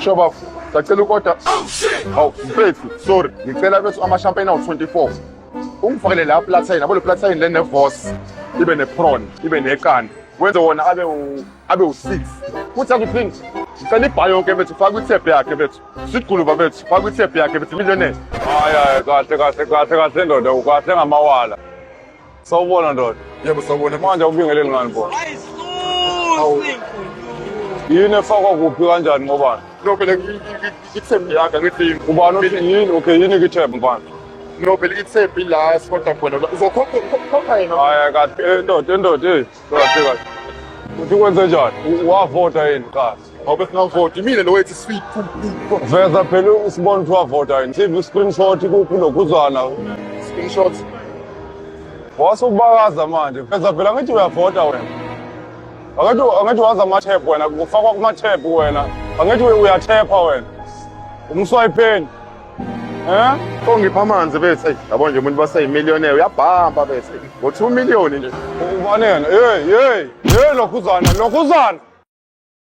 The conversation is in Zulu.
Sho bafo, sacela ukoda. Hawu, mfethu, sorry. Ngicela bethu ama-champagne awu-24. Ungifakele la platain, yabo le platain le ne-vos, ibe ne-prawn, ibe neqanda. Wenze wona abe u abe u-6. Futhi akuthini? Ngicela ibha yonke bethu, faka i-tab yakhe bethu. Siguluba bethu, faka i-tab yakhe bethu, millionaire. Hayi hayi kahle kahle kahle kahle ndoda ukahle ngamawala. Sawubona ndoda. Yebo sawubona. Manje awubingeleli ngani bo? Yini efakwa kuphi kanjani ngobani? No phela i-tab yakhe angithi Ubani othi yini? Okay yini ki-tab mfana? No phela i-tab la sikodwa khona. Uzokhokha khokha yena. Hayi kahle eh, ndoda ndoda hey. Kahle kahle. Uthi kwenze njani? Wavota yini qala? Awube singavoti. Mina lo wethi sweet. Veza phela usibone ukuthi wavota yini. Siphi screenshot kuphi lokhuzana. Screenshot. Wasubakaza manje. Veza phela ngithi uyavota wena. Angithi angithi wazi ama-tab wena kufakwa kuma-tab wena. Angithi uyathepha wena. Umswayipheni. Eh? Ongipha amanzi bethu. Ey, yabo nje umuntu baseyimillionaire uyabhampa bethu. Ngo 2 million nje. Ubani yena? Hey, hey, hey lokhuzana, lokhuzana.